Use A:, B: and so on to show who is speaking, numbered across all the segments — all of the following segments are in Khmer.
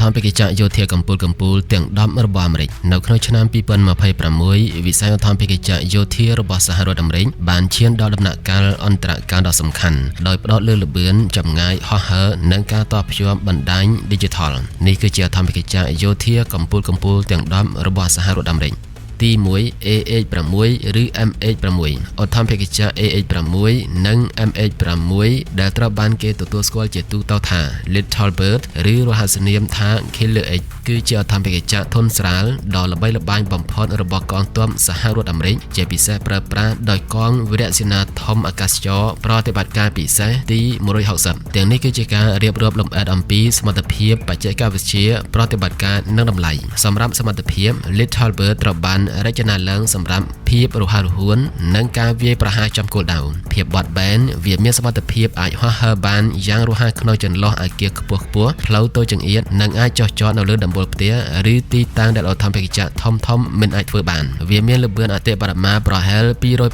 A: ធម្ភាគចក្រយោធាកម្ពុជាកម្ពុជាទាំង10របស់អាមេរិកនៅក្នុងឆ្នាំ2026វិស័យឧទ្ធម្ភាគចក្រយោធារបស់សហរដ្ឋអាមេរិកបានឈានដល់ដំណាក់កាលអន្តរកាលដ៏សំខាន់ដោយផ្ដោតលើល្បឿនចម្ងាយហោះហើរនិងការតភ្ជាប់បណ្ដាញ Digital នេះគឺជាឧទ្ធម្ភាគចក្រយោធាកម្ពុជាកម្ពុជាទាំង10របស់សហរដ្ឋអាមេរិកទី1 AH6 ឬ MH6 ឧទ្ធម្ភាគចក្រ AH6 និង MH6 ដែលត្រូវបានគេទទួលស្គាល់ជាទូទៅថា Little Bird ឬរហស្សនាមថា Killer X គឺជាឧទ្ធម្ភាគចក្រធន់ស្រាលដ៏ល្បីល្បាញបំផុតរបស់កងទ័ពសហរដ្ឋអាមេរិកជាពិសេសប្រើប្រាស់ដោយកងវីរសេនាធំអាកាសចរប្រតិបត្តិការពិសេសទី160ទាំងនេះគឺជាការរៀបរាប់លម្អិតអំពីសមត្ថភាពបច្ចេកវិទ្យាប្រតិបត្តិការនិងតម្លៃសម្រាប់សមត្ថភាព Little Bird ត្រូវបានរចនាឡើងសម្រាប់ភាពរហ័សរហួននិងការវាយប្រហារចំគោលដៅភាពបត់បែនវាមានសមត្ថភាពអាចហោះហើរបានយ៉ាងរហ័សក្នុងចន្លោះអាគារខ្ពស់ៗផ្លូវតូចចង្អៀតនិងអាចចុះចតនៅលើដំបូលផ្ទះឬទីតាំងដែលឧទ្ធម្ភាគចក្រធំៗមិនអាចធ្វើបានវាមានល្បឿនអតិបរមាប្រហែល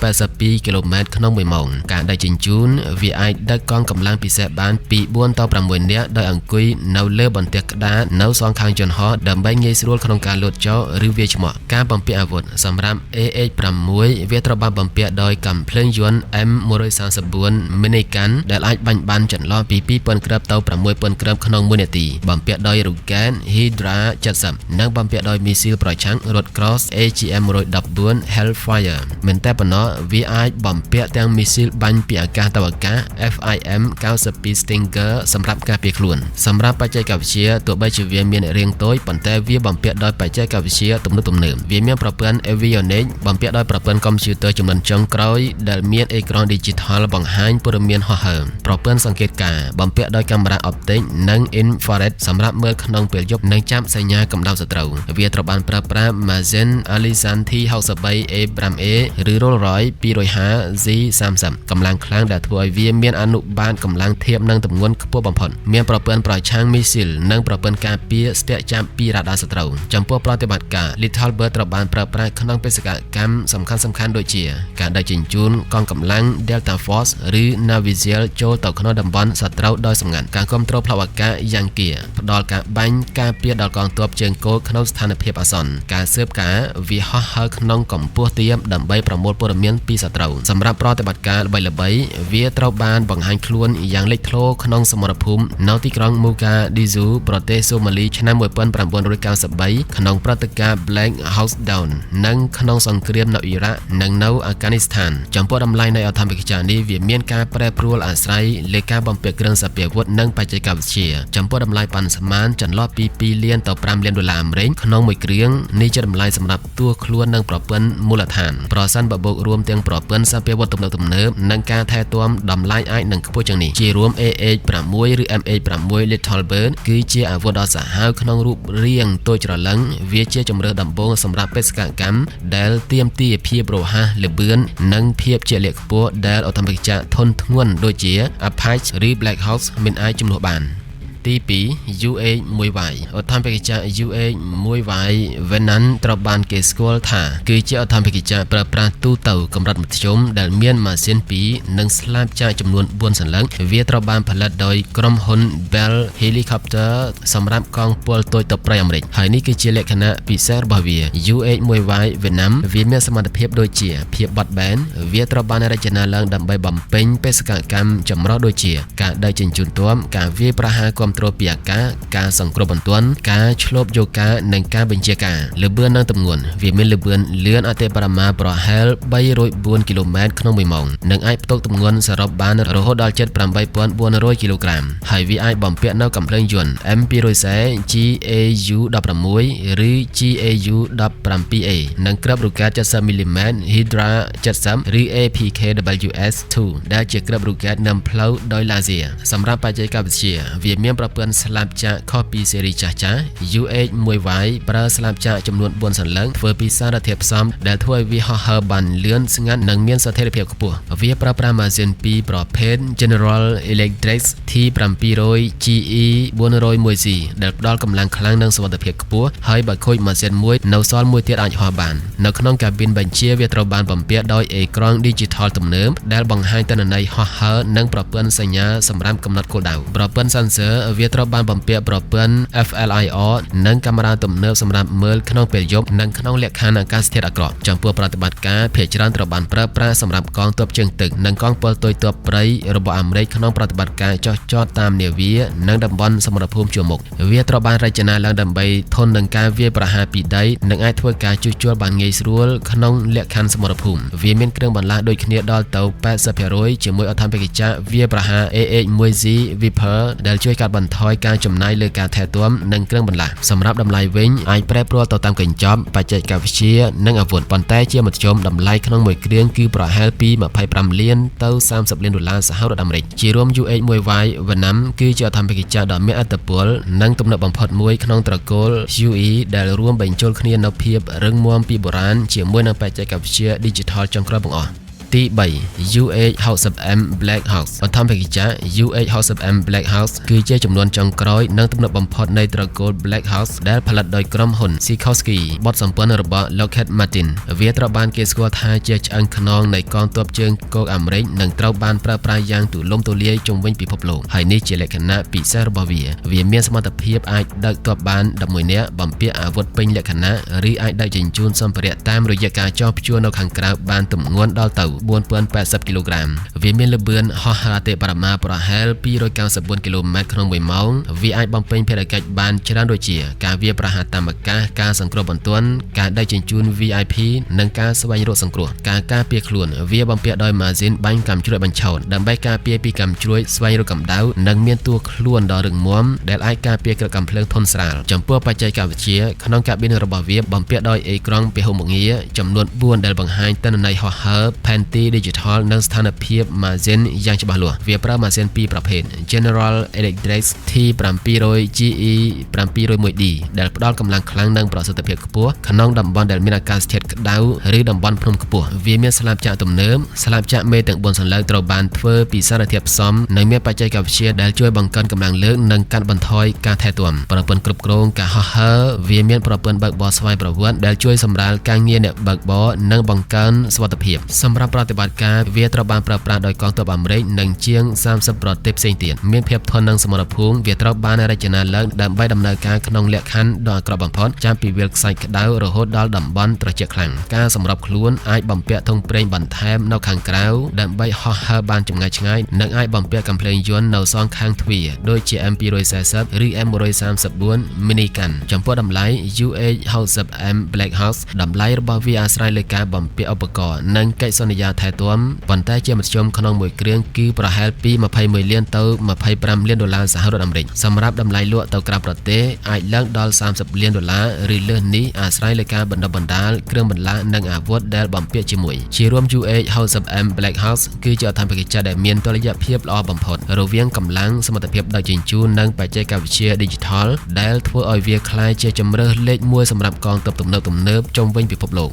A: 282គីឡូម៉ែត្រក្នុង1ម៉ោងការដឹកជញ្ជូនវាអាចដឹកកងកម្លាំងពិសេសបានពី4ទៅ6នាក់ដោយអង្គុយនៅលើបន្ទះក្តារនៅសងខាងយន្តហោះដើម្បីងាយស្រួលក្នុងការលោតចុះឬវាយឆ្មក់ការបំពាក់អាវុធសម្រាប់ AH6 វាត្រូវបានបំពាក់ដោយកាំភ្លើងយន្ត M134 Minigun ដែលអាចបាញ់បានចន្លោះពី2000គ្រាប់ទៅ6000គ្រាប់ក្នុង1នាទីបំពាក់ដោយរូកែត Hydra 70និងបំពាក់ដោយមីស៊ីលប្រឆាំងរថ Cross AGM-114 Hellfire មិនតែប៉ុណ្ណោះវាអាចបំពាក់ទាំងមីស៊ីលបាញ់ពីអាកាសទៅអាកាស FIM 92 Stinger សម្រាប់ការពារខ្លួនសម្រាប់បច្ចេកវិទ្យាទោះបីជាវាមានរាងតូចប៉ុន្តែវាបំពាក់ដោយបច្ចេកវិទ្យាទំនើបៗវាមានប្រព័ន្ធ Avionics បំពាក់ដោយប្រព័ន្ធកុំព្យូទ័រចំនួនចុងក្រោយដែលមានអេក្រង់ Digital បង្ហាញព័ត៌មានហោះហើរប្រព័ន្ធសង្កេតការណ៍បំពាក់ដោយកាមេរ៉ាអុបទិកនិង Infrared សម្រាប់មើលក្នុងពេលយប់និងចាប់សញ្ញាកម្ដៅសត្រូវវាត្រូវបានប្រើប្រាស់ម៉ាស៊ីន Alizan T63 A5A ឬ Rolls-Royce 250 Z30 កម្លាំងខ្លាំងដែលធ្វើឲ្យវាមានអនុបាតកម្លាំងធៀបនឹងទម្ងន់ខ្ពស់បំផុតមានប្រព័ន្ធប្រឆាំងមីស៊ីលនិងប្រព័ន្ធការពារស្ទាក់ចាប់ពីរ៉ាដាសត្រូវចំពោះប្រតិបត្តិការ Little Bird ត្រូវបានប្រើប្រាស់ក្នុងបេសកកម្មសំខាន់ៗដូចជាការដឹកជញ្ជូនកងកម្លាំង Delta Force ឬ Navy SEAL ចូលទៅក្នុងតំបន់សត្រូវដោយសម្ងាត់ការគ្រប់គ្រងផ្លូវអាកាសយ៉ាងគៀផ្ដល់ការបាញ់ការពារដល់កងទ័ពជើងគោកក្នុងស្ថានភាពអាសន្នការស៊ើបការវាហោះហើរក្នុងកម្ពស់ទាបដើម្បីប្រមូលព័ត៌មានពីសត្រូវសម្រាប់ប្រតិបត្តិការល្បីៗវាត្រូវបានបង្ហាញខ្លួនយ៉ាងលេចធ្លោក្នុងសមរភូមិនៅទីក្រុង Mogadishu ប្រទេសសូម៉ាលីឆ្នាំ1993ក្នុងព្រឹត្តិការណ៍ Black Hawk Down និងក្នុងសង្គ្រាមនៅអ៊ីរ៉ាក់និងនៅអាហ្គានីស្ថានចំពោះតម្លៃនៃឧទ្ធម្ភាគចក្រនេះវាមានការប្រែប្រួលអាស្រ័យលើការបំពាក់គ្រឿងសព្វាវុធនិងបច្ចេកវិទ្យាចំពោះតម្លៃប៉ាន់ស្មានចន្លោះពី2លានទៅ5លានដុល្លារអាមេរិកក្នុងមួយគ្រឿងនេះជាតម្លៃសម្រាប់តួខ្លួននិងប្រព័ន្ធមូលដ្ឋានប្រសិនបើបូករួមទាំងប្រព័ន្ធសព្វាវុធទំនើបៗនិងការថែទាំតម្លៃអាចនឹងខ្ពស់ជាងនេះជារួម AH6 ឬ MH6 Little Bird គឺជាអាវុធដ៏សាហាវក្នុងរូបរាងតូចច្រឡឹងវាជាជម្រើសដំបូងសម្រាប់បេសកកម្មដែលទាមទារភាពរហ័សល្បឿននិងភាពជាក់លាក់ខ្ពស់ដែលឧទ្ធម្ភាគចក្រធន់ធ្ងន់ដូចជា Apache ឬ Black Hawk មិនអាចជំនួសបានទី2 UH-1Y ឧទ្ធម្ភាគចក្រ UH-1Y Venom ត្រូវបានគេស្គាល់ថាគឺជាឧទ្ធម្ភាគចក្រប្រើប្រាស់ទូទៅកម្រិតមធ្យមដែលមានម៉ាស៊ីន2និងស្លាបចក្រចំនួន4សន្លឹកវាត្រូវបានផលិតដោយក្រុមហ៊ុន Bell Helicopter សម្រាប់កងពលតូចទៅព្រៃអាមេរិកហើយនេះគឺជាលក្ខណៈពិសេសរបស់វា UH-1Y Venom វាមានសមត្ថភាពដូចជាភាពបត់បែនវាត្រូវបានរចនាឡើងដើម្បីបំពេញបេសកកម្មចម្រុះដូចជាការដឹកជញ្ជូនទ័ពការវាយប្រហារគាំទ្រពីអាកាសការសង្គ្រោះបន្ទាន់ការឈ្លបយកការនិងការបញ្ជាការល្បឿននិងទម្ងន់វាមានល្បឿនលឿនអតិបរមាប្រហែល304គីឡូម៉ែត្រក្នុង1ម៉ោងនិងអាចផ្ទុកទម្ងន់សរុបបានរហូតដល់ជិត8400គីឡូក្រាមហើយវាអាចបំពាក់នូវកាំភ្លើងយន្ត M240 GAU-16 ឬ GAU-17A និងគ្រាប់រ៉ុកែត70មីលីម៉ែត្រ Hydra 70ឬ APKWS-2 ដែលជាគ្រាប់រ៉ុកែតនាំផ្លូវដោយឡាស៊ែសម្រាប់បច្ចេកវិទ្យាវាមានប្រព័ន្ធស្លាបចក្រខុសពីស៊េរីចាស់ៗ UH-1Y ប្រើស្លាបចក្រចំនួន4សន្លឹកធ្វើពីសារធាតុផ្សំដែលធ្វើឲ្យវាហោះហើរបានលឿនស្ងាត់និងមានស្ថិរភាពខ្ពស់វាប្រើប្រាស់ម៉ាស៊ីន2ប្រភេទ General Electric T700 GE 401C ដែលផ្ដល់កម្លាំងខ្លាំងនិងសុវត្ថិភាពខ្ពស់ហើយបើខូចម៉ាស៊ីនមួយនៅសល់មួយទៀតអាចហោះបាននៅក្នុងកាប៊ីនបញ្ជាវាត្រូវបានបំពាក់ដោយអេក្រង់ Digital ទំនើបដែលបង្ហាញទិន្នន័យហោះហើរនិងប្រព័ន្ធសញ្ញាសម្រាប់កំណត់គោលដៅប្រព័ន្ធ sensor វាត្រូវបានបំពាក់ប្រព័ន្ធ FLIR និងកាមេរ៉ាទំនើបសម្រាប់មើលក្នុងពេលយប់និងក្នុងលក្ខខណ្ឌអាកាសធាតុអាក្រក់ចំពោះប្រតិបត្តិការភាគច្រើនត្រូវបានប្រើប្រាស់សម្រាប់កងទ័ពជើងទឹកនិងកងពលទុយទ័ពព្រៃរបស់អាមេរិកក្នុងប្រតិបត្តិការចុះចតតាមនាវានិងតំបន់សមរភូមិជួរមុខវាត្រូវបានរចនាឡើងដើម្បីធន់នឹងការវាយប្រហារពីដីនិងអាចធ្វើការជួសជុលបានងាយស្រួលក្នុងលក្ខខណ្ឌសមរភូមិវាមានគ្រឿងបន្លាស់ដូចគ្នាដល់ទៅ 80% ជាមួយឧទ្ធម្ភាគចក្រវាយប្រហារ AH-1Z Viper ដែលជួយកាត់បន្ថយការចំណាយលើការថែទាំនិងគ្រឿងបន្លាស់សម្រាប់តម្លៃវិញអាចប្រែប្រួលទៅតាមកញ្ចប់បច្ចេកវិទ្យានិងអាវុធប៉ុន្តែជាមធ្យមតម្លៃក្នុងមួយគ្រឿងគឺប្រហែលពី25លានទៅ30លានដុល្លារសហរដ្ឋអាមេរិកជារួម UH-1Y Venom គឺជាឧទ្ធម្ភាគចក្រដ៏មានឥទ្ធិពលនិងទំនើបបំផុតមួយក្នុងត្រកូល UE ដែលរួមបញ្ចូលគ្នានូវភាពរឹងមាំពីបុរាណជាមួយនឹងបច្ចេកវិទ្យា Digital ចុងក្រោយបង្អស់ទី3 UH-60M Black Hawk ឧទ្ធម្ភាគចក្រ UH-60M Black Hawk គឺជាចំនួនចុងក្រោយនិងទំនើបបំផុតនៃត្រកូល Black Hawk ដែលផលិតដោយក្រុមហ៊ុន Sikorsky បទសម្ព័ន្ធរបស់ Lockheed Martin វាត្រូវបានគេស្គាល់ថាជាឆ្អឹងខ្នងនៃកងទ័ពជើងគោកអាមេរិកនិងត្រូវបានប្រើប្រាស់យ៉ាងទូលំទូលាយជុំវិញពិភពលោកហើយនេះជាលក្ខណៈពិសេសរបស់វាវាមានសមត្ថភាពអាចដឹកទ័ពបាន11នាក់បំពាក់អាវុធពេញលក្ខណៈឬអាចដឹកជញ្ជូនសម្ភារៈតាមរយៈការចោះព្យួរនៅខាងក្រៅបានទម្ងន់ដល់ទៅ 4080 គីឡូក្រាមវាមានល្បឿនហោះហើរអតិបរមាប្រហែល294គីឡូម៉ែត្រក្នុង1ម៉ោងវាអាចបំពេញភារកិច្ចបានច្រើនដូចជាការវាយប្រហារតាមអាកាសការសង្គ្រោះបន្ទាន់ការដឹកជញ្ជូន VIP និងការស្វែងរកសង្គ្រោះការការពារខ្លួនវាបំពាក់ដោយម៉ាស៊ីនបាញ់កាំជ្រួចបញ្ឆោតដើម្បីការពារពីកាំជ្រួចស្វែងរកកម្ដៅនិងមានតួខ្លួនដ៏រឹងមាំដែលអាចការពារគ្រាប់កាំភ្លើងធន់ស្រាលចំពោះបច្ចេកវិទ្យាក្នុងកាប៊ីនរបស់វាបំពាក់ដោយអេក្រង់ពហុមុខងារចំនួន4ដែលបង្ហាញទិន្នន័យហោះហើរផែនទី Digital និងស្ថានភាពម៉ាស៊ីនយ៉ាងច្បាស់លាស់វាប្រើម៉ាស៊ីនពីរប្រភេទ General Electric T700 GE 701D ដែលផ្ដល់កម្លាំងខ្លាំងនិងប្រសិទ្ធភាពខ្ពស់ក្នុងតំបន់ដែលមានអាកាសធាតុក្តៅឬតំបន់ភ្នំខ្ពស់វាមានស្លាបចក្រទំនើបស្លាបចក្រមេទាំង4សន្លឹកត្រូវបានធ្វើពីសារធាតុផ្សំនិងមានបច្ចេកវិទ្យាដែលជួយបង្កើនកម្លាំងលើកនិងកាត់បន្ថយការថែទាំប្រព័ន្ធគ្រប់គ្រងការហោះហើរវាមានប្រព័ន្ធបើកបរស្វ័យប្រវត្តិដែលជួយសម្រាលការងារអ្នកបើកបរនិងបង្កើនសុវត្ថិភាពសម្រាប់ប្រតិបត្តិការវាត្រូវបានប្រើប្រាស់ដោយកងទ័ពអាមេរិកនិងជាង30ប្រទេសផ្សេងទៀតមានភាពធន់នឹងសមរភូមិវាត្រូវបានរចនាឡើងដើម្បីដំណើរការក្នុងលក្ខខណ្ឌដ៏អាក្រក់បំផុតចាប់ពីវាលខ្សាច់ក្តៅរហូតដល់តំបន់ត្រជាក់ខ្លាំងការសម្របខ្លួនអាចបំពាក់ធុងប្រេងបន្ថែមនៅខាងក្រៅដើម្បីហោះហើរបានចម្ងាយឆ្ងាយនិងអាចបំពាក់កាំភ្លើងយន្តនៅសងខាងទ្វារដូចជា M240 ឬ M134 Minigun ចំពោះតម្លៃ UH-60M Black Hawk តម្លៃរបស់វាអាស្រ័យលើការបំពាក់ឧបករណ៍និងកិច្ចសន្យាថែទាំប៉ុន្តែជាមធ្យមក្នុងមួយគ្រឿងគឺប្រហែលពី21លានទៅ25លានដុល្លារសហរដ្ឋអាមេរិកសម្រាប់តម្លៃលក់ទៅក្រៅប្រទេសអាចឡើងដល់30លានដុល្លារឬលើសនេះអាស្រ័យលើការបណ្ដុះបណ្ដាលគ្រឿងបន្លាស់និងអាវុធដែលបំពាក់ជាមួយជារួម UH-60M Black Hawk គឺជាឧទ្ធម្ភាគចក្រដែលមានតុល្យភាពល្អបំផុតរវាងកម្លាំងសមត្ថភាពដឹកជញ្ជូននិងបច្ចេកវិទ្យា Digital ដែលធ្វើឲ្យវាក្លាយជាជម្រើសលេខ1សម្រាប់កងទ័ពទំនើបៗជុំវិញពិភពលោក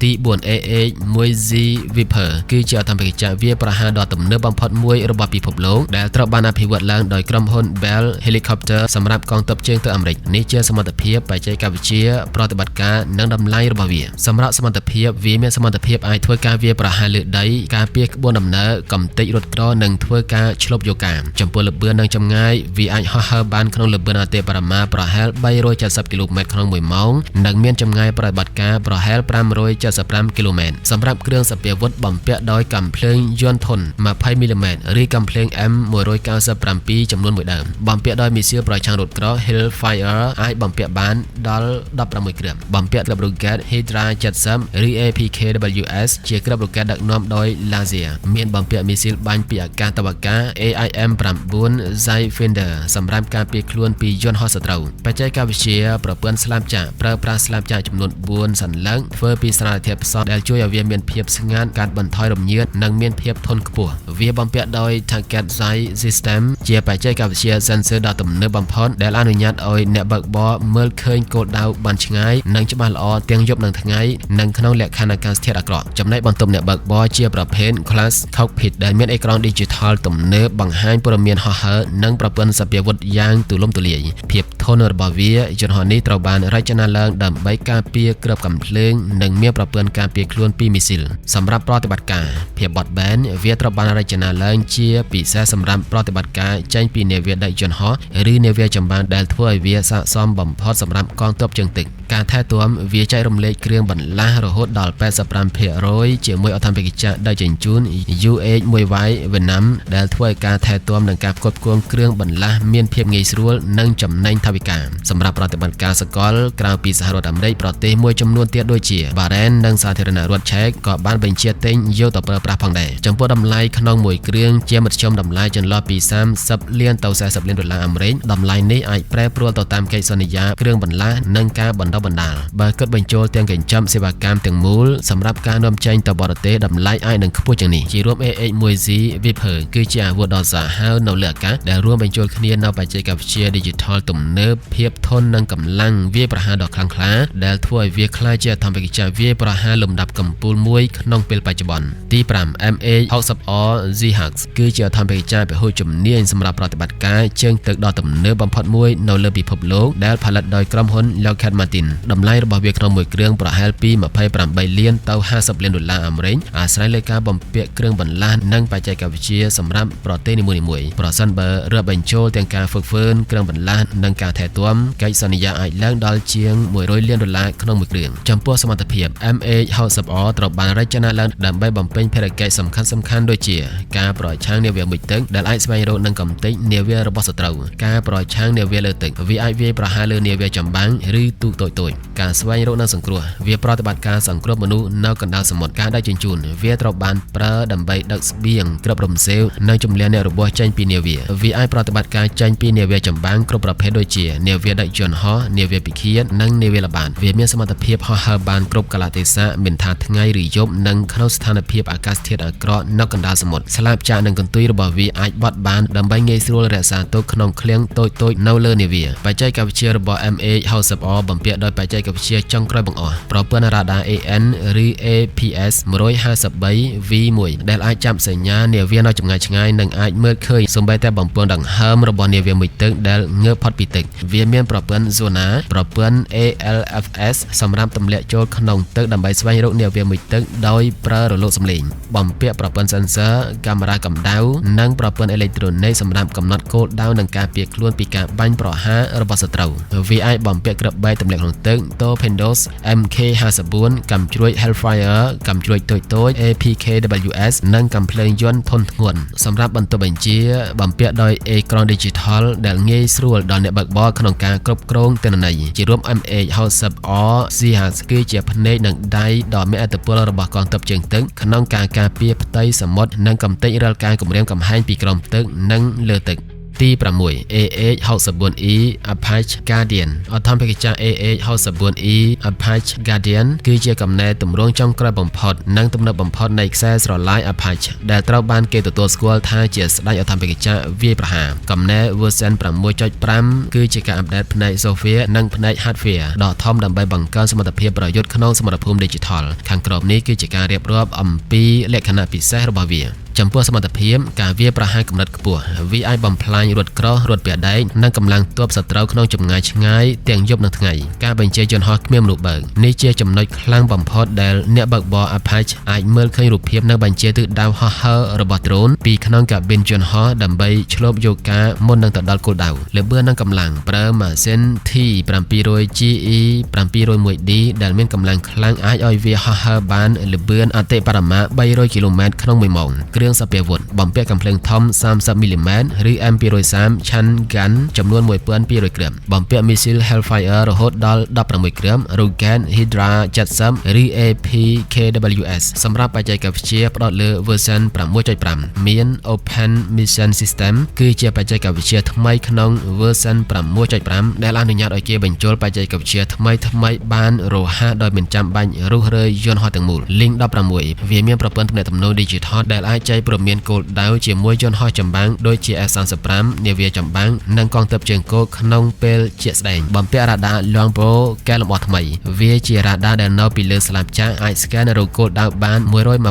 A: ទី4 AH-1Z Viper គឺជាឧទ្ធម្ភាគចក្រវាយប្រហារដ៏ទំនើបបំផុតមួយរបស់ពិភពលោកដែលត្រូវបានអភិវឌ្ឍឡើងដោយក្រុមហ៊ុន Bell Helicopter សម្រាប់កងទ័ពជើងទឹកអាមេរិកនេះជាសមត្ថភាពបច្ចេកវិទ្យាប្រតិបត្តិការនិងតម្លៃរបស់វាសម្រាប់សមត្ថភាពវាមានសមត្ថភាពអាចធ្វើការវាយប្រហារលើដីការពារក្បួនដំណើរកំទេចរថក្រនិងធ្វើការឈ្លបយកការចំពោះល្បឿននិងចម្ងាយវាអាចហោះហើរបានក្នុងល្បឿនអតិបរមាប្រហែល370គីឡូម៉ែត្រក្នុង1ម៉ោងនិងមានចម្ងាយប្រតិបត្តិការប្រហែល575គីឡូម៉ែត្រសម្រាប់គ្រឿងសព្វាវុធបំពាក់ដោយកាំភ្លើងយន្តធុន20មីលីម៉ែត្រឬកាំភ្លើង M197 ចំនួនមួយដើមបំពាក់ដោយមីស៊ីលប្រឆាំងរថក្រ Hellfire អាចបំពាក់បានដល់16គ្រាប់បំពាក់គ្រាប់រ៉ុកែត Hydra 70ឬ APKWS ជាគ្រាប់រ៉ុកែតដឹកនាំដោយ Laser មានបំពាក់មីស៊ីលបាញ់ពីអាកាសទៅអាកាស AIM-9 Sidewinder សម្រាប់ការពារខ្លួនពីយន្តហោះសត្រូវបច្ចេកវិទ្យាប្រព័ន្ធស្លាបចក្រប្រើប្រាស់ស្លាបចក្រចំនួន4សន្លឹកធ្វើពីសារធាតុផ្សំដែលជួយឲ្យវាមានភាពស្ងាត់កាត់បន្ថយរំញើតនិងមានភាពធន់ខ្ពស់វាបំពាក់ដោយ Target Sight System ជាបច្ចេកវិទ្យា sensor ដ៏ទំនើបបំផុតដែលអនុញ្ញាតឲ្យអ្នកបើកបរមើលឃើញគោលដៅបានឆ្ងាយនិងច្បាស់ល្អទាំងយប់និងថ្ងៃនិងក្នុងលក្ខខណ្ឌអាកាសធាតុអាក្រក់ចំណែកបន្ទប់អ្នកបើកបរជាប្រភេទ Class Cockpit ដែលមានអេក្រង់ Digital ទំនើបបង្ហាញព័ត៌មានហោះហើរនិងប្រព័ន្ធសព្វាវុធយ៉ាងទូលំទូលាយភាពធ ន់របស់វាយន្តហោះនេះត្រូវបានរចនាឡើងដើម្បីការពារគ្រាប់កាំភ្លើងនិងមានប្រព័ន្ធការពារខ្លួនពីមីស៊ីលសម្រាប់ប្រតិបត្តិការភាពបត់បែនវាត្រូវបានរចនាឡើងជាពិសេសសម្រាប់ប្រតិបត្តិការចេញពីនាវាដឹកយន្តហោះឬនាវាចម្បាំងដែលធ្វើឲ្យវាស័ក្តិសមបំផុតសម្រាប់កងទ័ពជើងទឹកការថែទាំវាចែករំលែកគ្រឿងបន្លាស់រហូតដល់85%ជាមួយឧទ្ធម្ភាគចក្រដឹកជញ្ជូន UH-1Y Venom ដែលធ្វើឲ្យការថែទាំនិងការផ្គត់ផ្គង់គ្រឿងបន្លាស់មានភាពងាយស្រួលនិងចំណេញថវិកាសម្រាប់ប្រតិបត្តិការសកលក្រៅពីសហរដ្ឋអាមេរិកប្រទេសមួយចំនួនទៀតដូចជាបារ៉ែននិងសាធារណរដ្ឋឆែកក៏បានបញ្ជាទិញយកទៅប្រើប្រាស់ផងដែរចំពោះតម្លៃក្នុងមួយគ្រឿងជាមធ្យមតម្លៃចន្លោះពី30លានទៅ40លានដុល្លារអាមេរិកតម្លៃនេះអាចប្រែប្រួលទៅតាមកិច្ចសន្យាគ្រឿងបន្លាស់និងការបណ្ដុះបណ្ដាលបើគិតបញ្ចូលទាំងកញ្ចប់សេវាកម្មទាំងមូលសម្រាប់ការនាំចេញទៅបរទេសតម្លៃអាចនឹងខ្ពស់ជាងនេះជារួម AH-1Z Viper គឺជាអាវុធដ៏សាហាវនៅលើអាកាសដែលរួមបញ្ចូលគ្នានូវបច្ចេកវិទ្យា Digital ទំនើបភាពធន់និងកម្លាំងវាយប្រហារដ៏ខ្លាំងក្លាដែលធ្វើឲ្យវាក្លាយជាឧទ្ធម្ភាគចក្រវាយប្រហារលំដាប់កំពូលមួយក្នុងពេលបច្ចុប្បន្នទី5 MH-60R Seahawk គឺជាឧទ្ធម្ភាគចក្រពហុជំនាញសម្រាប់ប្រតិបត្តិការជើងទឹកដ៏ទំនើបបំផុតមួយនៅលើពិភពលោកដែលផលិតដោយក្រុមហ៊ុន Lockheed Martin តម្លៃរបស់វាក្នុងមួយគ្រឿងប្រហែលពី28លានទៅ50លានដុល្លារអាមេរិកអាស្រ័យលើការបំពាក់គ្រឿងបន្លាស់និងបច្ចេកវិទ្យាសម្រាប់ប្រទេសនីមួយៗប្រសិនបើរាប់បញ្ចូលទាំងការហ្វឹកហ្វឺនគ្រឿងបន្លាស់និងការថែទាំកិច្ចសន្យាអាចឡើងដល់ជាង100លានដុល្លារក្នុងមួយគ្រឿងចំពោះសមត្ថភាព MH-60R ត្រូវបានរចនាឡើងដើម្បីបំពេញភារកិច្ចសំខាន់ៗដូចជាការប្រឆាំងនាវាមុជទឹកដែលអាចស្វែងរកនិងកម្ទេចនាវារបស់សត្រូវការប្រឆាំងនាវាលើទឹកវាអាចវាយប្រហារលើនាវាចម្បាំងឬទូកតូចៗការស្វែងរកនិងសង្គ្រោះវាប្រតិបត្តិការសង្គ្រោះមនុស្សនៅកណ្ដាលសមុទ្រការដឹកជញ្ជូនវាត្រូវបានប្រើដើម្បីដឹកស្បៀងគ្រាប់រំសេវនិងជំលាអ្នករបួសចេញពីនាវាវាអាចប្រតិបត្តិការចេញពីនាវាចម្បាំងគ្រប់ប្រភេទដូចជានាវាដឹកយន្តហោះនាវាពិឃាតនិងនាវាល្បាតវាមានសមត្ថភាពហោះហើរបានគ្រប់កាលៈទេសៈមិនថាថ្ងៃឬយប់និងក្នុងស្ថានភាពអាកាសធាតុអាក្រក់នៅកណ្ដាលសមុទ្រស្លាបចក្រនិងកន្ទុយរបស់វាអាចបត់បានដើម្បីងាយស្រួលរក្សាទុកក្នុងឃ្លាំងតូចៗនៅលើនាវាបច្ចេកវិទ្យារបស់ MH-60R បំពាក់ដោយបច្ចេកវិទ្យាចុងក្រោយបង្អស់ប្រព័ន្ធរ៉ាដា AN ឬ APS 153 V1 ដែលអាចចាប់សញ្ញានាវានៅចម្ងាយឆ្ងាយនិងអាចមើលឃើញសូម្បីតែបំពង់ដង្ហើមរបស់នាវាមុជទឹកដែលងើបផុតពីទឹកវាមានប្រព័ន្ធ Sonar ប្រព័ន្ធ ALFS សម្រាប់ទម្លាក់ចូលក្នុងទឹកដើម្បីស្វែងរកនាវាមុជទឹកដោយប្រើរលកសំឡេងបំពាក់ប្រព័ន្ធ sensor កាមេរ៉ាកម្ដៅនិងប្រព័ន្ធអេឡិចត្រូនិកសម្រាប់កំណត់គោលដៅនិងការពារខ្លួនពីការបាញ់ប្រហាររបស់សត្រូវវាអាចបំពាក់គ្រាប់បែកទម្លាក់ក្នុងទឹក Torpedoes MK54 កាំជ្រួច Hellfire កាំជ្រួចតូចៗ APKWS និងកាំភ្លើងយន្តធុនធ្ងន់សម្រាប់បន្ទប់បញ្ជាបំពាក់ដោយអេក្រង់ Digital ដែលងាយស្រួលដល់អ្នកបើកបរក្នុងការគ្រប់គ្រងទិន្នន័យជារួម MH-60R Seahawk គឺជាភ្នែកនិងដៃដ៏មានឥទ្ធិពលរបស់កងទ័ពជើងទឹកក្នុងការការពារផ្ទៃសមុទ្រនិងកម្ទេចរាល់ការគំរាមកំហែងពីក្រោមទឹកនិងលើទឹកទី6 AH-64E Apache Guardian ឧទ្ធម្ភាគចក្រ AH-64E Apache Guardian គឺជាកំណែទម្រង់ចុងក្រោយបំផុតនិងទំនើបបំផុតនៃខ្សែស្រឡាយ Apache ដែលត្រូវបានគេទទួលស្គាល់ថាជាស្ដេចឧទ្ធម្ភាគចក្រវាយប្រហារកំណែ version 6.5គឺជាការអាប់ដេតផ្នែក software និងផ្នែក hardware ដ៏ធំដើម្បីបង្កើនសមត្ថភាពប្រយុទ្ធក្នុងសមរភូមិ Digital ខាងក្រោមនេះគឺជាការរៀបរាប់អំពីលក្ខណៈពិសេសរបស់វាចំពោះសមត្ថភាពការវាយប្រហារកម្រិតខ្ពស់វាអាចបំផ្លាញរថក្រោះរថពាដែកនិងកម្លាំងទ័ពសត្រូវក្នុងចម្ងាយឆ្ងាយទាំងយប់និងថ្ងៃការបញ្ជាយន្តហោះគ្មានមនុស្សបើកនេះជាចំណុចខ្លាំងបំផុតដែលអ្នកបើកបរ Apache អាចមើលឃើញរូបភាពនៅបញ្ជាទិសដៅហោះហើររបស់ដ្រូនពីក្នុងកាប៊ីនយន្តហោះដើម្បីឆ្លប់យកការមុននឹងទៅដល់គោលដៅល្បឿននិងកម្លាំងប្រើម៉ាស៊ីន T700 GE 701D ដែលមានកម្លាំងខ្លាំងអាចឲ្យវាហោះហើរបានល្បឿនអតិបរមា300គីឡូម៉ែត្រក្នុង1ម៉ោងគ្រឿងសព្វាវុធបំពាក់កាំភ្លើងធំ30មីលីម៉ែត្រឬ M230 Chain Gun ចំនួន1200គ្រាប់បំពាក់មីស៊ីល Hellfire រហូតដល់16គ្រាប់ Rocket Hydra 70ឬ APKWS សម្រាប់បច្ចេកវិទ្យាផ្ដោតលើ version 6.5មាន Open Mission System គឺជាបច្ចេកវិទ្យាថ្មីក្នុង version 6.5ដែលអនុញ្ញាតឲ្យគេបញ្ចូលបច្ចេកវិទ្យាថ្មីថ្មីបានរហ័សដោយមិនចាំបាច់រុះរើយន្តហោះទាំងមូល Link 16វាមានប្រព័ន្ធទំនាក់ទំនង Digital ដែលអាចចែកព្រមានគោលដៅជាមួយយន្តហោះចម្បាំងដូចជា F-35 5នាវាចម្បាំងនិងកងទ័ពជើងគោកក្នុងពេលជាក់ស្ដែងបំពាក់រ៉ាដា Long Pro កែលម្អថ្មីវាជារ៉ាដាដែលនៅពីលើស្លាបចក្រអាចស្កែនរកគោលដៅបាន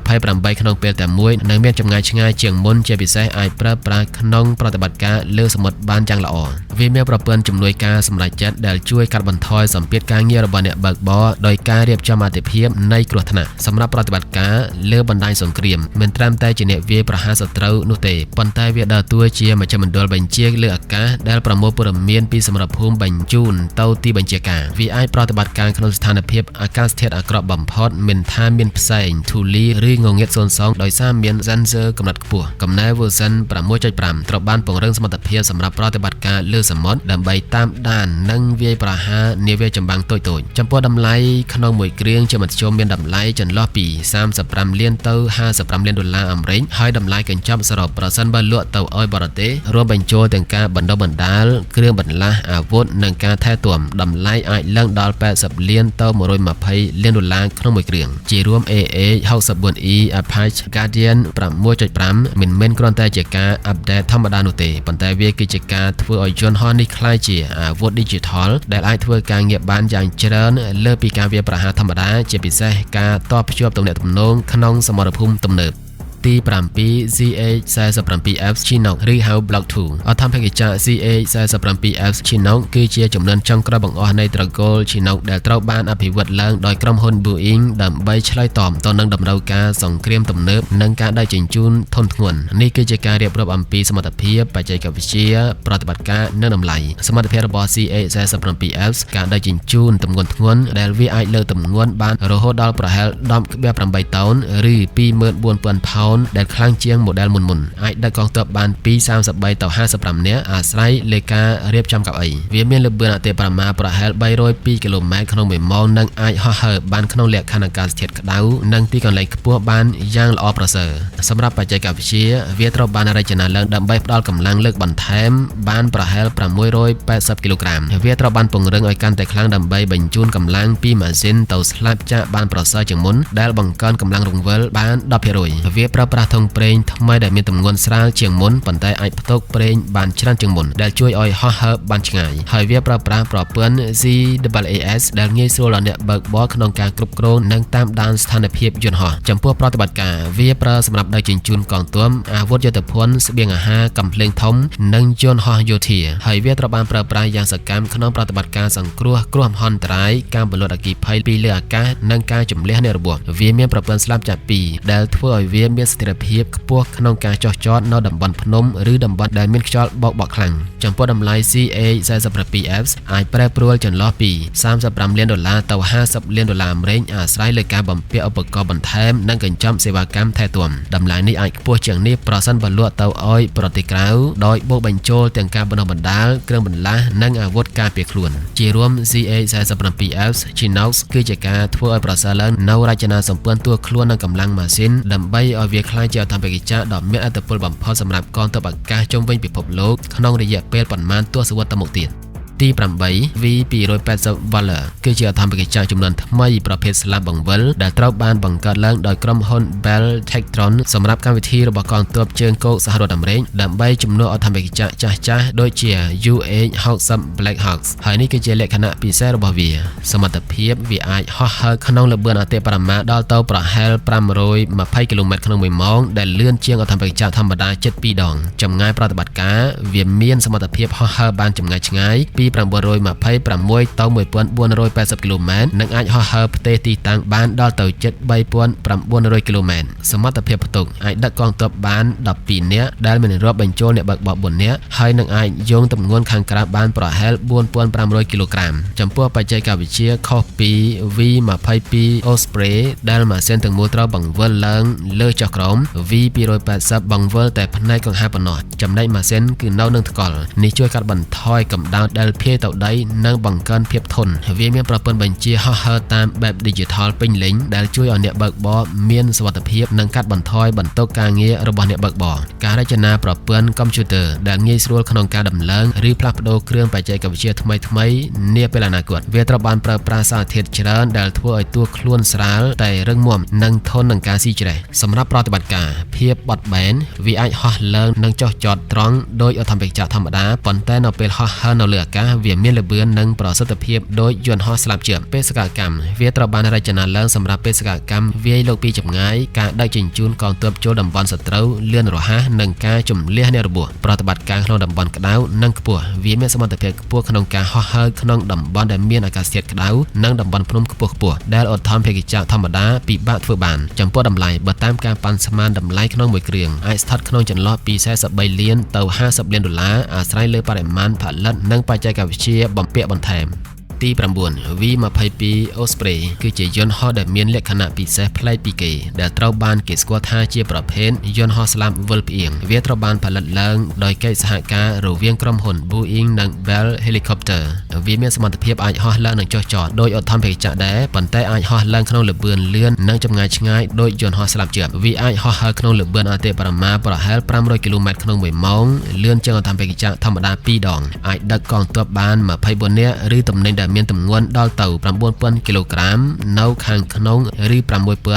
A: 128ក្នុងពេលតែមួយនិងមានចម្ងាយឆ្ងាយជាងមុនជាពិសេសអាចប្រើប្រាស់ក្នុងប្រតិបត្តិការលើសមុទ្របានយ៉ាងល្អវាមានប្រព័ន្ធជំនួយការសម្រេចចិត្តដែលជួយកាត់បន្ថយសម្ពាធការងាររបស់អ្នកបើកបរដោយការរៀបចំអាទិភាពនៃគ្រោះថ្នាក់សម្រាប់ប្រតិបត្តិការលើបណ្ដាញសង្គ្រាមមិនត្រឹមតែជាអ្នកវាយប្រហារសត្រូវនោះទេប៉ុន្តែវាដើរតួជាមជ្ឈមណ្ឌលបញ្ជាលើអាកាសដែលប្រមូលព័ត៌មានពីសមរភូមិបញ្ជូនទៅទីបញ្ជាការវាអាចប្រតិបត្តិការក្នុងស្ថានភាពអាកាសធាតុអាក្រក់បំផុតមិនថាមានផ្សែងធូលីឬងងឹតសូន្យសងដោយសារមាន sensor កម្រិតខ្ពស់កំណែ version 6.5ត្រូវបានពង្រឹងសមត្ថភាពសម្រាប់ប្រតិបត្តិការលើសមុទ្រដើម្បីតាមដាននិងវាយប្រហារនាវាចម្បាំងតូចៗចំពោះតម្លៃក្នុងមួយគ្រឿងជាមធ្យមមានតម្លៃចន្លោះពី35លានទៅ55លានដុល្លារអាមេរិកហើយតម្លៃកញ្ចប់សរុបប្រសិនបើលក់ទៅឲ្យបរទេសរួមបញ្ចូលទាំងការបណ្ដុះបណ្ដាលគ្រឿងបន្លាស់អាវុធនិងការថែទាំតម្លៃអាចឡើងដល់80លានទៅ120លានដុល្លារក្នុងមួយគ្រឿងជារួម AH-64E Apache Guardian 6.5មិនមែនគ្រាន់តែជាការ update ធម្មតានោះទេប៉ុន្តែវាគឺជាការធ្វើឲ្យយន្តហោះនេះក្លាយជាអាវុធ Digital ដែលអាចធ្វើការងារបានយ៉ាងច្រើនលើសពីការវាយប្រហារធម្មតាជាពិសេសការតភ្ជាប់ទំនាក់ទំនងក្នុងសមរភូមិទំនើបទី7 CH-47F Chinook ឬហៅ Block 2អធិបតេយ្យ CH-47F Chinook គឺជាចំនួនចុងក្រោយបង្អស់នៃត្រកូល Chinook ដែលត្រូវបានអភិវឌ្ឍឡើងដោយក្រុមហ៊ុន Boeing ដើម្បីឆ្លើយតបទៅនឹងតម្រូវការសង្គ្រាមទំនើបនិងការដឹកជញ្ជូនធុនធ្ងន់នេះគឺជាការរៀបរាប់អំពីសមត្ថភាពបច្ចេកវិទ្យាប្រតិបត្តិការនិងតម្លៃសមត្ថភាពរបស់ CH-47F ការដឹកជញ្ជូនទម្ងន់ធ្ងន់ដែលវាអាចលើកទម្ងន់បានរហូតដល់ប្រហែល 10.8 តោនឬ 24,000 ផោនដែលខ្លាំងជាង model មុនៗអាចដឹកកងទ័ពបានពី33ទៅ55នាក់អាស្រ័យលើការរៀបចំកៅអីវាមានល្បឿនអតិបរមាប្រហែល302គីឡូម៉ែត្រក្នុងមួយម៉ោងនិងអាចហោះហើរបានក្នុងលក្ខខណ្ឌអាកាសធាតុក្តៅនិងទីកន្លែងខ្ពស់បានយ៉ាងល្អប្រសើរសម្រាប់បច្ចេកវិទ្យាវាត្រូវបានរចនាឡើងដើម្បីផ្ដល់កម្លាំងលើកបន្ថែមបានប្រហែល680គីឡូក្រាមវាត្រូវបានពង្រឹងឲ្យកាន់តែខ្លាំងដើម្បីបញ្ជូនកម្លាំងពីម៉ាស៊ីនទៅស្លាបចក្របានប្រសើរជាងមុនដែលបង្កើនកម្លាំងរង្វិលបាន 10%វាប្រើប្រាស់ធុងប្រេងថ្មីដែលមានទម្ងន់ស្រាលជាងមុនប៉ុន្តែអាចផ្ទុកប្រេងបានច្រើនជាងមុនដែលជួយឲ្យហោះហើរបានឆ្ងាយហើយវាប្រើប្រាស់ប្រព័ន្ធ ZAAS ដែលងាយស្រួលដល់អ្នកបើកបរក្នុងការគ្រប់គ្រងនិងតាមដានស្ថានភាពយន្តហោះចំពោះប្រតិបត្តិការវាប្រើសម្រាប់ដឹកជញ្ជូនកងទ័ពអាវុធយុទ្ធភណ្ឌស្បៀងអាហារកាំភ្លើងធំនិងយន្តហោះយោធាហើយវាត្រូវបានប្រើប្រាស់យ៉ាងសកម្មក្នុងប្រតិបត្តិការសង្គ្រោះគ្រោះមហន្តរាយការពលត់អគ្គិភ័យពីលើអាកាសនិងការជម្លៀសអ្នករបួសវាមានប្រព័ន្ធស្លាបចក្រពីរដែលធ្វើឲ្យវាមានស្ថិរភាពខ្ពស់ក្នុងការចុះចតនៅតំបន់ភ្នំឬតំបន់ដែលមានខ្យល់បោកបក់ខ្លាំងចំពោះតម្លៃ CH-47F អាចប្រែប្រួលចន្លោះពី35លានដុល្លារទៅ50លានដុល្លារអាមេរិកអាស្រ័យលើការបំពាក់ឧបករណ៍បន្ថែមនិងកញ្ចប់សេវាកម្មថែទាំតម្លៃនេះអាចខ្ពស់ជាងនេះប្រសិនបើលក់ទៅឲ្យប្រទេសក្រៅដោយបូកបញ្ចូលទាំងការបណ្ដុះបណ្ដាលគ្រឿងបន្លាស់និងអាវុធការពារខ្លួនជារួម CH-47F Chinook គឺជាការធ្វើឲ្យប្រសើរឡើងនៅរចនាសម្ព័ន្ធតួខ្លួននិងកម្លាំងម៉ាស៊ីនដើម្បីឲ្យវាក្លាយជាអធិបតេយ្យដ៏មានឥទ្ធិពលបំផុតសម្រាប់កងទ័ពអាកាសជុំវិញពិភពលោកក្នុងរយៈពេលប៉ុន្មានទសវត្សរ៍ទៅមុខទៀតទី8 V280 Valor គឺជាអធិបតេយ្យចំនួនថ្មីប្រភេទស្លាបបង្វិលដែលត្រូវបានបង្កើតឡើងដោយក្រុមហ៊ុន Bell Textron សម្រាប់កម្មវិធីរបស់កងទ័ពជើងគោកសហរដ្ឋអាមេរិកដើម្បីជំនួសអធិបតេយ្យចាស់ៗដូចជា UH-60 Black Hawks ហើយនេះគឺជាលក្ខណៈពិសេសរបស់វាសមត្ថភាពវាអាចហោះហើរក្នុងល្បឿនអតិបរមាដល់ទៅប្រហែល520គីឡូម៉ែត្រក្នុងមួយម៉ោងដែលលឿនជាងអធិបតេយ្យធម្មតាជិត2ដងចម្ងាយប្រតិបត្តិការវាមានសមត្ថភាពហោះហើរបានចម្ងាយឆ្ងាយពី926ទៅ1480គីឡូម៉ែត្រនិងអាចហោះហើរផ្ទេរទីតាំងបានដល់ទៅជិត3900គីឡូម៉ែត្រសមត្ថភាពផ្ទុកអាចដឹកកងទ័ពបាន12នាក់ដែលមានរាប់បញ្ចូលអ្នកបើកបរ4នាក់ហើយនឹងអាចយោងទម្ងន់ខាងក្រៅបានប្រហែល4500គីឡូក្រាមចំពោះបច្ចេកវិទ្យាខុសពី V22 Osprey ដែលម៉ាស៊ីនទាំងមូលត្រូវបង្វិលឡើងលើចុះក្រោម V280 បង្វិលតែផ្នែកកង្ហារប៉ុណ្ណោះចំណែកម៉ាស៊ីនគឺនៅនឹងថ្កល់នេះជួយកាត់បន្ថយកម្ដៅដែល ភាយទៅដីនិងបង្កើនភាពធន់វាមានប្រព័ន្ធបញ្ជាហោះហើរតាមបែប Digital ពេញលេញដែលជួយឲ្យអ្នកបើកបរមានសុវត្ថិភាពនិងកាត់បន្ថយបន្ទុកការងាររបស់អ្នកបើកបរការរចនាប្រព័ន្ធកុំព្យូទ័រដែលងាយស្រួលក្នុងការដំឡើងឬផ្លាស់ប្ដូរគ្រឿងបច្ចេកវិទ្យាថ្មីៗនាពេលអនាគតវាត្រូវបានប្រើប្រាស់សារធាតុច្រើនដែលធ្វើឲ្យតួខ្លួនស្រាលតែរឹងមាំនិងធន់នឹងការស៊ីច្រេះសម្រាប់ប្រតិបត្តិការភាពបត់បែនវាអាចហោះឡើងនិងចុះចតត្រង់ដោយឧទ្ធម្ភាគចក្រធម្មតាប៉ុន្តែនៅពេលហោះហើរនៅលើអាកាសវាមានល្បឿននិងប្រសិទ្ធភាពដូចយន្តហោះស្លាបជើងបេសកកម្មវាត្រូវបានរចនាឡើងសម្រាប់បេសកកម្មវាយលោកពីចម្ងាយការដឹកជញ្ជូនកងទ័ពចូលតំបន់សត្រូវលឿនរហ័សនិងការជម្លៀសអ្នករបួសប្រតិបត្តិការក្នុងតំបន់ក្តៅនិងខ្ពស់វាមានសមត្ថភាពខ្ពស់ក្នុងការហោះហើរក្នុងតំបន់ដែលមានអាកាសធាតុក្តៅនិងតំបន់ភ្នំខ្ពស់ៗដែលឧទ្ធម្ភាគចក្រធម្មតាពិបាកធ្វើបានចំពោះតម្លៃបើតាមការប៉ាន់ស្មានតម្លៃក្នុងមួយគ្រឿងអាចស្ថិតក្នុងចន្លោះពី43លានទៅ50លានដុល្លារអាស្រ័យលើបរិមាណផលិតនិងបច្ចេកវិទ្យាបំពាក់បន្ថែមទី9 V22 Osprey គឺជាយន្តហោះដែលមានលក្ខណៈពិសេសប្លែកពីគេដែលត្រូវបានគេស្គាល់ថាជាប្រភេទយន្តហោះស្លាបវិលផ្អៀងវាត្រូវបានផលិតឡើងដោយកិច្ចសហការរវាងក្រុមហ៊ុន Boeing និង Bell Helicopter វាមានសមត្ថភាពអាចហោះឡើងនិងចុះចតដោយឧទ្ធម្ភាគចក្រដែរប៉ុន្តែអាចហោះឡើងក្នុងល្បឿនលឿននិងចម្ងាយឆ្ងាយដោយយន្តហោះស្លាបជើងវាអាចហោះហើរក្នុងល្បឿនអតិបរមាប្រហែល500គីឡូម៉ែត្រក្នុង1ម៉ោងលឿនជាងឧទ្ធម្ភាគចក្រធម្មតា2ដងអាចដឹកកងទ័ពបាន24នាក់ឬទំនិញដែលមានទម្ងន់ដល់ទៅ9000គីឡូក្រាមនៅខាងក្នុងឬ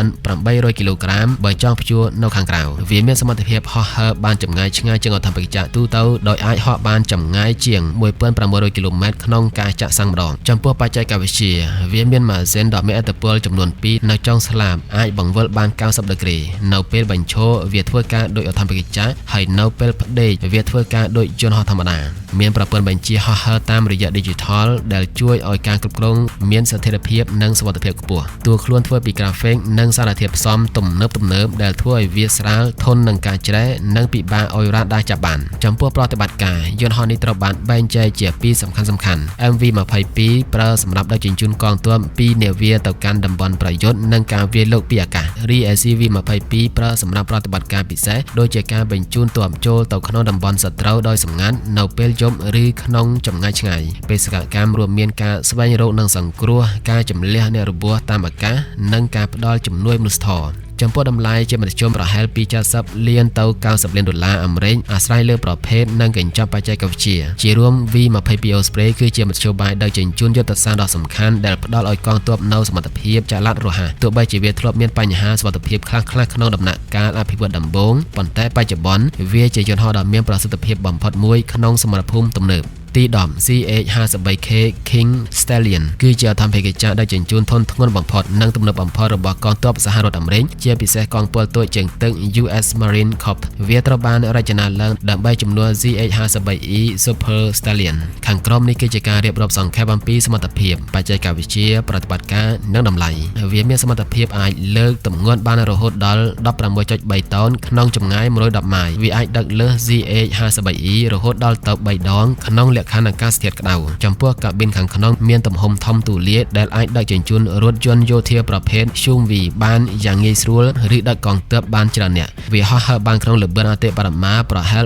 A: 6800គីឡូក្រាមបើចង់ព្យួរនៅខាងក្រៅវាមានសមត្ថភាពហោះហើរបានចម្ងាយឆ្ងាយជាងឧទ្ធម្ភាគចក្រទូទៅដោយអាចហោះបានចម្ងាយជាង1500គីឡូម៉ែត្រក្នុងការចាក់សាំងម្ដងចំពោះបច្ចេកវិទ្យាវាមានម៉ាស៊ីនដ៏មានឥទ្ធិពលចំនួន2នៅចុងស្លាបអាចបង្វិលបាន90ដឺក្រេនៅពេលបញ្ឈរវាធ្វើការដោយឧទ្ធម្ភាគចក្រហើយនៅពេលផ្ដេកវាធ្វើការដោយយន្តហោះធម្មតាមានប្រព័ន្ធបញ្ជាហោះហើរតាមរយៈ Digital ដែលជួយឲ្យការគ្រប់គ្រងមានស្ថិរភាពនិងសុវត្ថិភាពខ្ពស់តួខ្លួនធ្វើពីក្រាហ្វិកនិងសារធាតុផ្សំទំនើបៗដែលធ្វើឲ្យវាស្រាលធន់នឹងការច្រេះនិងពិបាកឲ្យរ៉ាដាចាប់បានចំពោះប្រតិបត្តិការយន្តហោះនេះត្រូវបានបែងចែកជាពីរសំខាន់ៗ MV22 ប្រើសម្រាប់ដឹកជញ្ជូនកងទ័ពពីនាវាទៅកាន់តំបន់ប្រយុទ្ធនិងការវាយលុកពីអាកាសរីឯ CV22 ប្រើសម្រាប់ប្រតិបត្តិការពិសេសដូចជាការបញ្ជូនទ័ពចូលទៅក្នុងតំបន់សត្រូវដោយសម្ងាត់នៅពេលយប់ឬក្នុងចម្ងាយឆ្ងាយបេសកកម្មរួមមានការស្វែងរកនិងសង្គ្រោះការជម្លៀសអ្នករបួសតាមអាកាសនិងការផ្ដល់ជំនួយមនុស្សធម៌ចំពោះតម្លៃជាមធ្យមប្រហែលពី70លានទៅ90លានដុល្លារអាមេរិកអាស្រ័យលើប្រភេទនិងកញ្ចប់បច្ចេកវិទ្យាជារួម V22 Osprey គឺជាមធ្យោបាយដឹកជញ្ជូនយុទ្ធសាស្ត្រដ៏សំខាន់ដែលផ្ដល់ឲ្យកងទ័ពនូវសមត្ថភាពចល័តរហ័សទោះបីជាវាធ្លាប់មានបញ្ហាសុវត្ថិភាពខ្លះៗក្នុងដំណាក់កាលអភិវឌ្ឍដំបូងប៉ុន្តែបច្ចុប្បន្នវាជាយន្តហោះដ៏មានប្រសិទ្ធភាពបំផុតមួយក្នុងសមរភូមិទំនើបទី10 CH-53K King Stallion គឺជាឧទ្ធម្ភាគចក្រដឹកជញ្ជូនធុនធ្ងន់បំផុតនិងទំនើបបំផុតរបស់កងទ័ពសហរដ្ឋអាមេរិកជាពិសេសកងពលតូចជើងទឹក US Marine Corps វាត្រូវបានរចនាឡើងដើម្បីជំនួស CH-53E Super Stallion ខាងក្រោមនេះគឺជាការរៀបរាប់សង្ខេបអំពីសមត្ថភាពបច្ចេកវិទ្យាប្រតិបត្តិការនិងតម្លៃវាមានសមត្ថភាពអាចលើកទម្ងន់បានរហូតដល់ 16.3 តោនក្នុងចម្ងាយ110ម៉ាយវាអាចដឹកលើស CH-53E រហូតដល់ទៅ3ដងក្នុងលក្ខខណ្ឌអាកាសធាតុក្តៅចំពោះកាប៊ីនខាងក្នុងមានទំហំធំទូលាយដែលអាចដឹកជញ្ជូនរថយន្តយោធាប្រភេទ SUV បានយ៉ាងងាយស្រួលឬដឹកកងទ័ពបានច្រើននាក់វាហោះហើរបានក្នុងល្បឿនអតិបរមាប្រហែល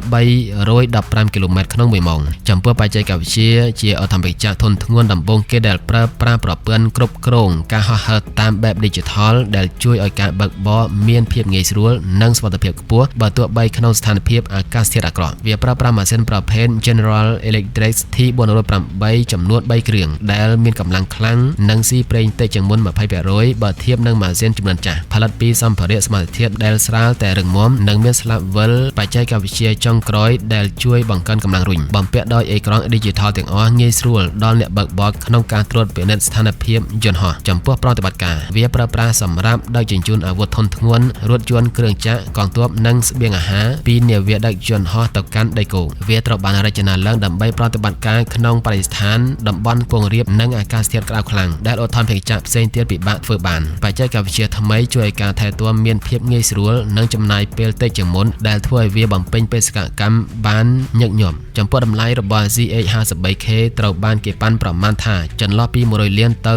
A: 315គីឡូម៉ែត្រក្នុង1ម៉ោងចំពោះបច្ចេកវិទ្យាជាឧទ្ធម្ភាគចក្រធុនធ្ងន់ដំបូងគេដែលប្រើប្រាស់ប្រព័ន្ធគ្រប់គ្រងការហោះហើរតាមបែប Digital ដែលជួយឲ្យការបើកបរមានភាពងាយស្រួលនិងសុវត្ថិភាពខ្ពស់បើទោះបីក្នុងស្ថានភាពអាកាសធាតុអាក្រក់វាប្រើប្រាស់ម៉ាស៊ីនប្រភេទ General Electric T408 ចំនួន3គ្រឿងដែលមានកម្លាំងខ្លាំងនិងស៊ីប្រេងតិចជាងមុន 20% បើធៀបនឹងម៉ាស៊ីនចំនួនចាស់ផលិតពីសម្ភារៈសមត្ថភាពដែលស្រាលតែរឹងមាំនិងមានស្លាបវិលបច្ចេកវិទ្យាចុងក្រោយដែលជួយបង្កើនកម្លាំងរុញបំពាក់ដោយអេក្រង់ Digital ទាំងអស់ងាយស្រួលដល់អ្នកបើកបរក្នុងការត្រួតពិនិត្យស្ថានភាពយន្តហោះចំពោះប្រតិបត្តិការវាប្រើប្រាស់សម្រាប់ដឹកជញ្ជូនអាវុធធុនធ្ងន់រថយន្តគ្រឿងចក្រកងទ័ពនិងស្បៀងអាហារពីនាវាដឹកយន្តហោះទៅកាន់ដីគោកវាត្រូវបានរចនាឡើងដើម្បីប្រតិបត្តិការក្នុងបរិស្ថានតំបន់ពងរាបនិងអាកាសធាតុក្តៅខ្លាំងដែលឧទ្ធម្ភាគចក្រផ្សេងទៀតពិបាកធ្វើបានបច្ចេកវិទ្យាថ្មីជួយឲ្យការថែ ថែទាំមានភាពងាយស្រួលនិងចំណាយពេលតិចជាងមុនដែលធ្វើឲ្យវាបំពេញបេសកកម្មបានញឹកញាប់ចំពោះតម្លៃរបស់ CH-53K ត្រូវបានគេប៉ាន់ប្រមាណថាចន្លោះពី100លានទៅ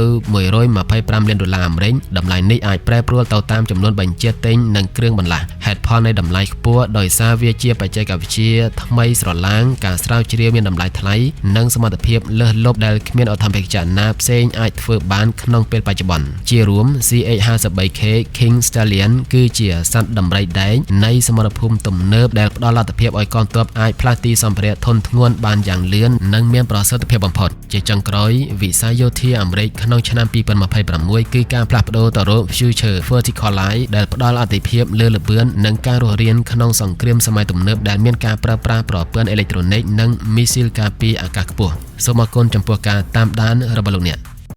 A: 125លានដុល្លារអាមេរិកតម្លៃនេះអាចប្រែប្រួលទៅតាមចំនួនបញ្ជាទិញនិងគ្រឿងបន្លាស់ហេតុផលនៃតម្លៃខ្ពស់ដោយសារវាជាបច្ចេកវិទ្យាថ្មីស្រឡាងការស្រាវជ្រាវមានតម្លៃថ្លៃនិងសមត្ថភាពលើសលប់ដែលគ្មានឧទ្ធម្ភាគចក្រណាផ្សេងអាចធ្វើបានក្នុងពេលបច្ចុប្បន្នជារួម CH-53K King Stallion គឺជាសត្វដំរីដែកនៃសមរភូមិទំនើបដែលផ្ដល់លទ្ធភាពឲ្យកងទ័ពអាចផ្លាស់ទីសម្ភារៈធន់ធ្ងន់បានយ៉ាងលឿននិងមានប្រសិទ្ធភាពបំផុតជាចុងក្រោយវិស័យយោធាអាមេរិកក្នុងឆ្នាំ2026គឺការផ្លាស់ប្ដូរទៅរក Future Vertical Line ដែលផ្ដល់អត្ថិភាពលើល្បឿននិងការរស់រានក្នុងសង្គ្រាមសម័យទំនើបដែលមានការប្រើប្រាស់ប្រព័ន្ធអេឡិចត្រូនិកនិងមីស៊ីលការពារអាកាសខ្ពស់សូមអរគុណចំពោះការតាមដានរបស់លោកអ្នក។